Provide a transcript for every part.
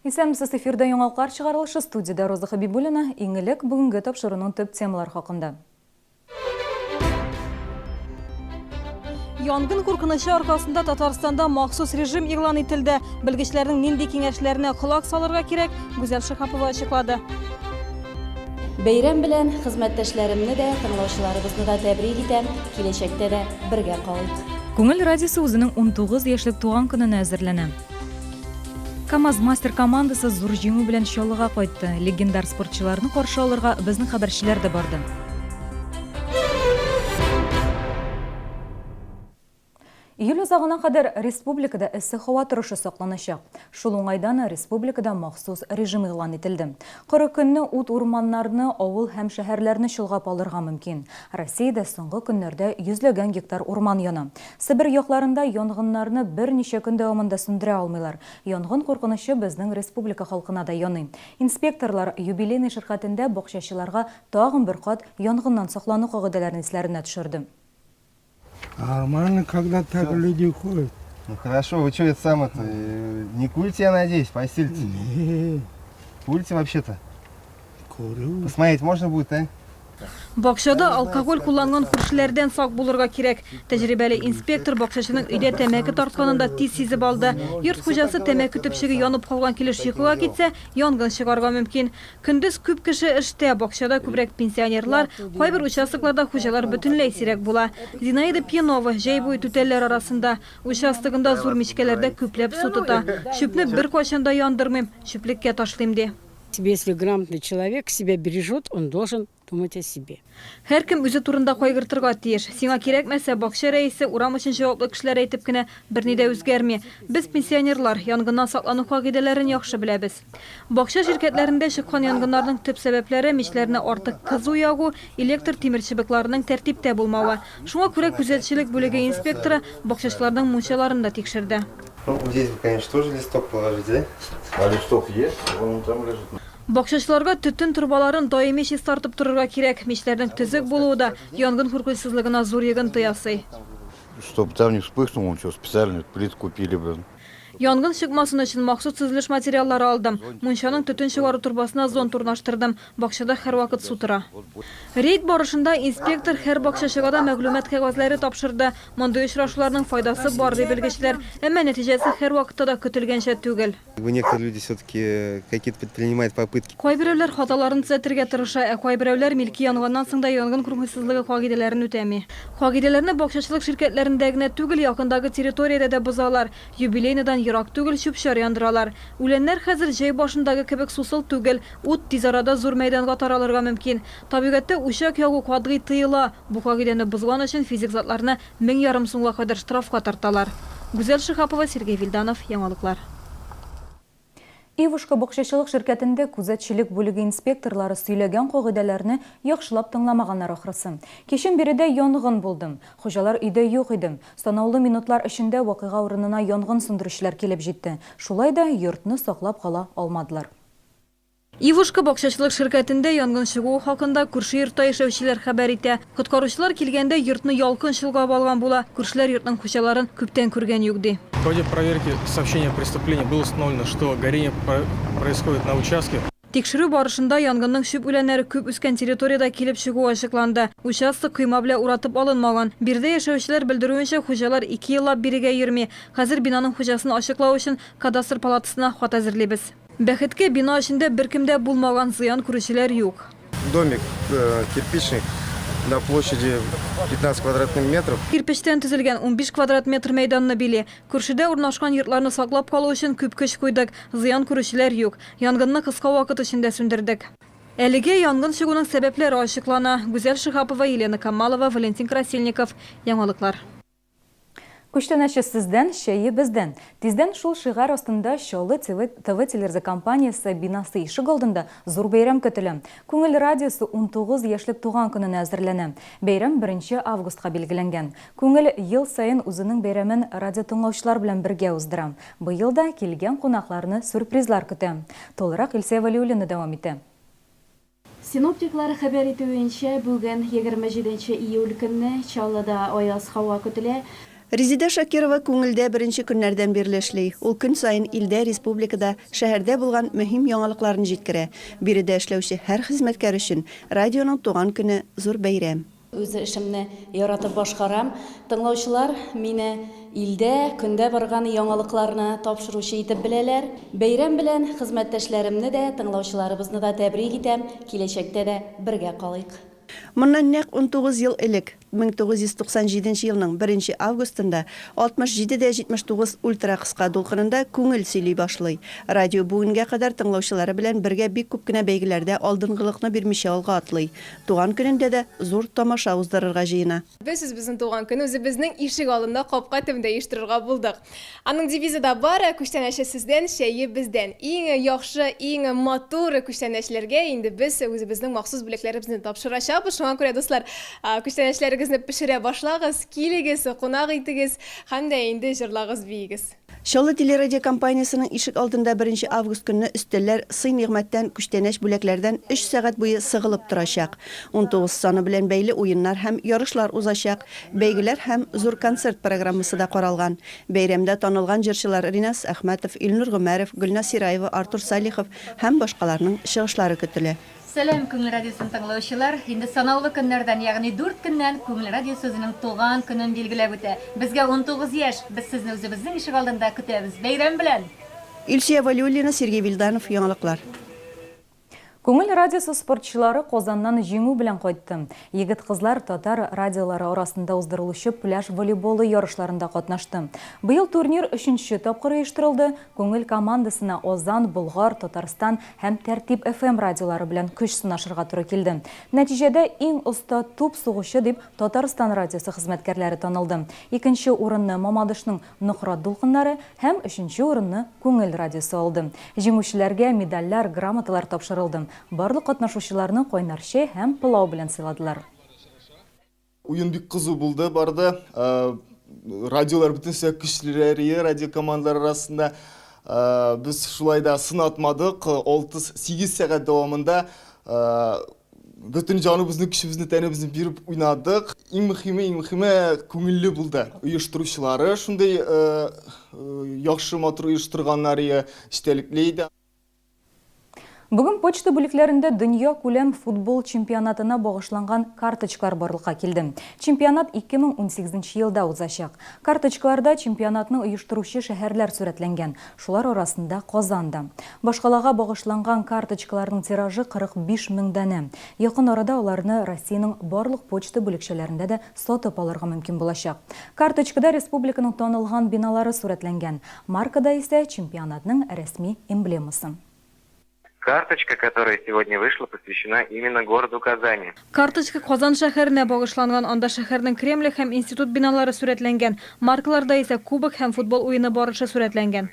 Исәнмесез, эфирда яңалыклар чыгарылышы, студиядә Роза Хәбибуллина. Иң элек бүгенге тапшыруның төп темалары хакында. Янгын куркынычы аркасында Татарстанда махсус режим игълан ителде. Белгечләрнең нинди киңәшләренә колак салырга кирәк, Гүзәл Шиһапова ачыклады. Бәйрәм белән хезмәттәшләремне дә, тыңлаучыларыбызны да тәбрик итәм, киләчәктә дә бергә калыйк. Күңел радиосы үзенең 19 яшьлек туган көненә әзерләнә. КАМАЗ-Мастер командасы зур җиңү белән Чаллыга кайтты. Легендар спортчыларны каршы алырга безнең хәбәрчеләр дә барды. Июль азагына кадәр республикада эссе һава торышы сакланачак. Шул уңайдан республикада махсус режим игълан ителде. Коры көнне ут урманнарны, авыл һәм шәһәрләрне чолгап алырга мөмкин. Россиядә соңгы көннәрдә йөзләгән гектар урман яна. Себер якларында янгыннарны берничә көн дәвамында сүндерә алмыйлар. Янгын куркынычы безнең республика халкына да яный. Инспекторлар Юбилейный ширкәтендә бакчачыларга тагын бер кат янгыннан саклану кагыйдәләрен исләренә төшерде. Нормально, когда так люди ходят. Ну хорошо, вы что это самое-то, не курите, я надеюсь, постельте? Не. Курите вообще-то? Курю. Посмотреть можно будет, а? Бакчада алкоголь кулланган күршеләрдән сак булырга кирәк. Тәҗрибәле инспектор бакчачының өйдә тәмәке тартканын да тиз сизеп алды. Йорт хуҗасы тәмәке төпчеге янып калган килеш йокыга китсә, янгын чыгарга мөмкин. Көндез күп кеше эштә, бакчада күбрәк пенсионерлар, кайбер участокларда хуҗалар бөтенләй сирәк була. Зинаида Пьянова җәй буе түтәлләр арасында. Участогында зур мичкәләрдә күпләп су тота. Чүпне беркайчан да яндырмыйм, чүплеккә ташлыйм, ди. Если грамотный человек себя бережет, он должен думать о себе. Һәркем үзе турында кайгыртырга тиеш. Сиңа кирәкмәсә, бакча рәисе, урам өчен җаваплы кешеләр әйтеп кенә берни дә үзгәрми. Без, пенсионерлар, янгыннан саклану кагыйдәләрен яхшы беләбез. Бакча ширкәтләрендә чыккан янгыннарның төп сәбәпләре, мичләрне артык кызу ягу, электр тимерчыбыкларының тәртиптә булмавы. Шуңа күрә күзәтчелек бүлеге инспекторы бакчачыларның мунчаларын да тикшерде. Ну, здесь бы, конечно, тоже листок положить, да? А листок есть, вон он там лежит. Бакчачыларга төтен торбаларын даими чистартып торырга кирәк. Мичләрнең төзек булуы да янгын куркынычсызлыгына зур йогынты ясый. Чтоб там не вспыхнул, он что, специально плитку купили, блин. Янгын чыкмасын өчен махсус төзелеш материаллары алдым. Мунчаның төтен чыгару торбасына зонт урнаштырдым. Бакчада һәрвакыт су тора. Рейд барышында инспектор һәр бакчачыга да мәгълүмат кәгазьләре тапшырды. Мондый очрашуларның файдасы бар, ди белгечләр. Әмма нәтиҗәсе һәрвакытта да көтелгәнчә түгел. Некоторые люди все-таки какие-то предпринимают попытки. Кайберәүләр хаталарын төзәтергә тырыша, ә кайберәүләр милке янганнан соң да янгын куркынычсызлыгы кагыйдәләрен үтәми. Кагыйдәләрне бакчачылык ширкәтләрендә генә түгел, якындагы территориядә дә бозалар. Юбилейныйдан ерак түгел чүп-чар яндыралар. Үләннәр хәзер җәй башындагы кебек сусыл түгел, ут тиз арада зур мәйданга таралырга мөмкин. Табигатьтә учак ягу катгый тыела, бу кагыйдәне бозган өчен физик затларны 1500 сумга кадәр штрафка тарталар. Гүзәл Шиһапова, Сергей Вильданов, Яңалыклар. Ивушка бакчачылык ширкәтендә күзәтчелек бүлеге инспекторлары сөйләгән кагыйдәләрне яхшылап тыңламаганнар ахрысы. Кичен биредә янгын булды. Хуҗалар өйдә юк иде. Санаулы минутлар эчендә вакыйга урынына янгын сүндерүчеләр килеп җитте. Шулай да йортны саклап кала алмадылар. Ивушка бакчачылык ширкәтендә янгын чыгуы хакында күрше йортта яшәүчеләр хәбәр итә. Коткаручылар килгәндә йортны ялкын чолгап алган була. Күршеләр йортның хуҗаларын күптән күргән юк, ди. В ходе проверки сообщения о преступлении было установлено, что горение происходит на участке. Тикшерү барышында янгынның чүп үләннәре күп үскән территориядә килеп чыгуы ачыкланды. Участок койма белән уратып алынмаган. Биредә яшәүчеләр белдерүенчә, хуҗалар ике еллап бирегә йөрми. Хәзер бинаның хуҗасын ачыклау өчен кадастр палатасына хат әзерлибез. Бәхеткә, бина эчендә беркем дә булмаган, зыян күрүчеләр юк. Домик кирпичный на площади 15 квадратных метров. Кирпечтән төзелгән 15 квадрат метр мәйданны били. Күршедә урнашкан йортларны саклап калу өчен күп көч куйдык. Зыян күрүчеләр юк. Янгынны кыска вакыт эчендә сүндердек. Әлегә янгын чыгуның сәбәпләре ачыклана. Гүзәл Шиһапова, Елена Камалова, Валентин Красильников. Яңалыклар. Күчтәнәче сездән, чәе бездән. Тиздән шул шигарь астында Чаллы ТВ телерзокомпаниясе бинасы ишегалдында зур бәйрәм көтелә. Күңел радиосы 19 яшьлек туган көненә әзерләнә. Бәйрәм беренче августка билгеләнгән. Күңел ел саен үзенең бәйрәмен радиотыңлаучылар белән бергә уздыра. Быел да килгән кунакларны сюрпризлар көтә. Тулырак Илсөя Вәлиуллина дәвам итә. Синоптиклар хәбәр итүенчә, бүген, 27 нче июль көнне, Чаллыда аяз һава көтелә. Резидә Шакирова Күңелдә беренче көннәрдән бирле эшли. Ул көн саен илдә, республикада, шәһәрдә булган мөһим яңалыкларны җиткерә. Биредә эшләүче һәр хезмәткәр өчен радионың туган көне, зур бәйрәм. Үз эшемне яратып башкарам. Тыңлаучылар мине илдә, көндә барган яңалыкларны тапшыручы итеп беләләр. Бәйрәм белән хезмәттәшләремне дә, тыңлаучыларыбызны да тәбрик итәм. Киләчәктә дә бергә калыйк. Моннан нәкъ 19 ел элек, 1997 нче елның беренче августында 67 дә 79 ультракыска дулкынында Күңел сөйли башлый. Радио бүгенгә кадәр тыңлаучылары белән бергә бик күп кенә бәйгеләрдә алдынгылыкны бирмичә алга атлый. Туган көнендә дә зур тамаша уздырырга җыена. Без үзебезнең туган көнне үзебезнең ишек алдында капка төбендә оештырырга булдык. Аның девизы да бар, Күчтәнәче сездән, чәе бездән. Иң яхшы, иң матур күчтәнәчләргә инде без үзебезнең махсус бүләкләребезне тапшырачакбыз. Шуңа күрә, дуслар, күчтәнәчләрегезне пешерә башлагыз, килегез, кунак итегез һәм дә инде җырлагыз, биегез. Чаллы телерадиокомпаниясенең ишек алдында беренче август көнне өстәлләр сый-нигъмәттән, күчтәнәч-бүләкләрдән өч сәгать буе сыгылып торачак. 19 саны белән бәйле уеннар һәм ярышлар узачак. Бәйгеләр һәм зур концерт программасы да каралган. Бәйрәмдә танылган җырчылар Ринас Әхмәтов, Илнур Гомәров, Гөлназ Сираева, Артур Салихов һәм башкаларның чыгышлары көтелә. Сәлам, Күңел радиосын тыңлаучылар! Инде санаулы көннәрдән, ягъни дүрт көннән Күңел радиосы үзенең туган көнен билгеләп үтә. Безгә 19 яшь! Без сезне үзебезнең ишегалдында көтәбез. Бәйрәм белән! Илсөя Вәлиуллина, Сергей Вильданов, Яңалыклар. Күңел радиосы спортчылары Казаннан җиңү белән кайтты. Егет-кызлар татар радиолары арасында уздырылучы пляж волейболы ярышларында катнашты. Быел турнир өченче тапкыр оештырылды. Күңел командасына Озан, Болгар, Татарстан һәм Тәртип FM радиолары белән көч сынашырга туры килде. Нәтиҗәдә иң оста туп сугучы дип Татарстан радиосы хезмәткәрләре танылды. Икенче урынны Мамадышның Нократ дулкыннары һәм өченче урынны Күңел радиосы алды. Җиңүчеләргә медальләр, грамоталар тапшырылды. Барлык катнашучыларны кайнар чәй һәм пылау белән сыйладылар. Уен бик кызу булды барды. Радиолар бөтенесе көчлерәк иде радио командалар арасында. Без шулай да сынатмадык. 6-8 сәгать дәвамында Бөтен җаныбызны, көчебезне, тәнебезне биреп уйнадык. Иң мөхиме, иң мөхиме күңелле булды. Оештыручылары шундый э, э, яхшы, матур оештырганнар, эчтәлекле иде. Бүген почта бүлекләрендә дөнья күләм футбол чемпионатына багышланган карточкалар барлыкка килде. Чемпионат 2018 елда узачак. Карточкаларда чемпионатны оештыручы шәһәрләр сурәтләнгән. Шулар арасында Казан да. Башкалага багышланган карточкаларның тиражы 45 мең данә. Якын арада аларны Россиянең барлык почта бүлекчәләрендә дә сатып алырга мөмкин булачак. Карточкада республиканың танылган биналары сурәтләнгән. Маркада исә чемпионатның рәсми эмблемасы. Карточка, которая сегодня вышла, посвящена именно городу Казани. Карточка Казан шәһәренә багышланган, анда шәһәрнең Кремле һәм институт биналары сурәтләнгән. Маркаларда исә кубок һәм футбол уены барышы сурәтләнгән.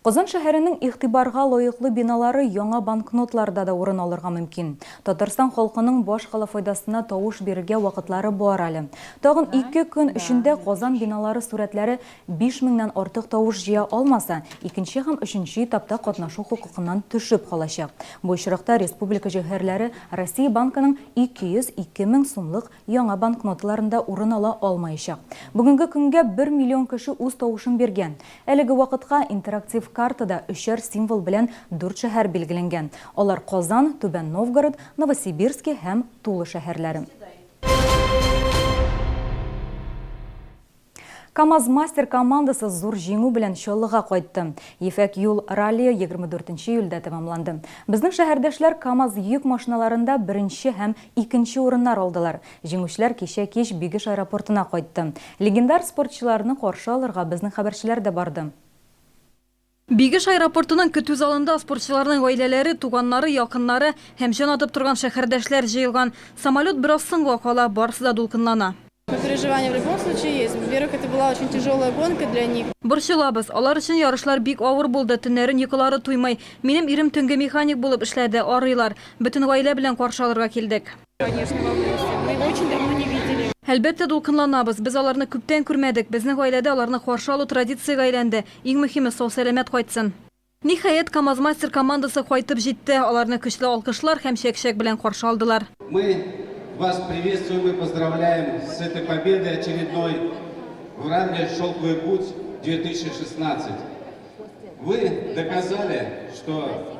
Казан шәһәренең игътибарга лаеклы биналары яңа банкнотларда да урын алырга мөмкин. Татарстан халкының башкала файдасына тавыш бирергә вакытлары бар әле. Тагын ике көн эчендә Казан биналары сурәтләре Биш меңнән артык тавыш җыя алмаса, икенче һәм өченче этапта катнашу хокукыннан төшеп калачак. Бу очракта республика җәүһәрләре Россия Банкының 202 мең сумлык яңа банкноталарында урын ала алмаячак. Бүгенге көнгә бер миллион кеше үз тавышын биргән. Әлеге вакытка интерактив картада өчәр символ белән дүрт шәһәр билгеләнгән. Алар Казан, Түбән Новгород, Новосибирски һәм Тула шәһәрләре. КАМАЗ-Мастер командасы зур җиңү белән Чаллыга кайтты. Ефәк юл раллие 24 июльдә тәмамланды. Безнең шәһәрдәшләр КАМАЗ йөк машиналарында беренче һәм икенче урыннар алдылар. Җиңүчеләр кичә кич Бигеш аэропортына кайтты. Легендар спортчыларны каршы алырга безнең хәбәрчеләр дә барды. Бигеш аэропортының көтү залында спортчыларның гаиләләре, туганнары, якыннары һәм җан атып торган шәһәрдәшләр җыелган. Самолет бераз соңга кала, барысы да дулкынлана. Переживания в любом случае есть. Во-первых, это была очень тяжелая гонка для них. Борчылабыз. Алар өчен ярышлар бик авыр булды, төннәрен йокылары туймый. Минем ирем төнге механик булып эшләде, арыйлар. Бөтен гаилә белән каршы алырга килдек. Конечно, волнуемся. Мы его очень давно не видели. Әлбәттә, дулкынланабыз. Без аларны күптән күрмәдек. Безнең гаиләдә аларны каршы алу традициягә әйләнде. Иң мөһиме, сау-сәламәт кайтсын. Ниһаять, КАМАЗ-Мастер командасы кайтып җитте. Аларны көчле алкышлар һәм чәк-чәк белән каршы алдылар. Мы вас приветствуем и поздравляем с этой победой очередной. в ралли «Шелковый путь 2016». Вы доказали, что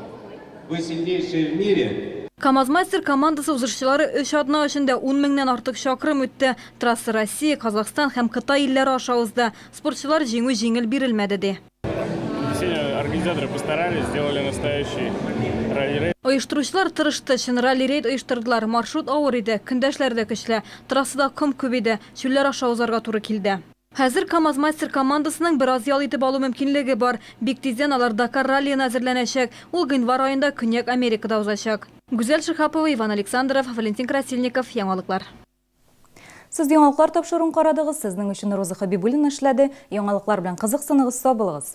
вы сильнейшие в мире. КАМАЗ-мастер командасы узышчылары өч атна эчендә ун меңнән артык чакрым үтте. Трасса Россия, Казахстан һәм Кытай илләре аша узды. Спортчылар җиңү җиңел бирелмәде, ди. Действительно, организаторы постарались, сделали настоящий ралли-рейд. Оештыручылар тырышты, чын ралли-рейд оештырдылар. Маршрут авыр иде, көндәшләр дә көчле. Трассада ком күп иде, чүлләр аша узарга туры килде. Хәзер КАМАЗ-мастер командасының бераз ял итеп алу мөмкинлеге бар. Бик тиздән алар Дакар раллиена әзерләнәчәк. Ул гыйнвар аенда Көньяк Америкада узачак. Гүзәл Шиһапова, Иван Александров, Валентин Красильников, Яңалыклар. Сез Яңалыклар тапшыруын карадыгыз. Сезнең өчен Роза Хәбибуллина эшләде. Яңалыклар белән кызыксыныгыз, сау булыгыз!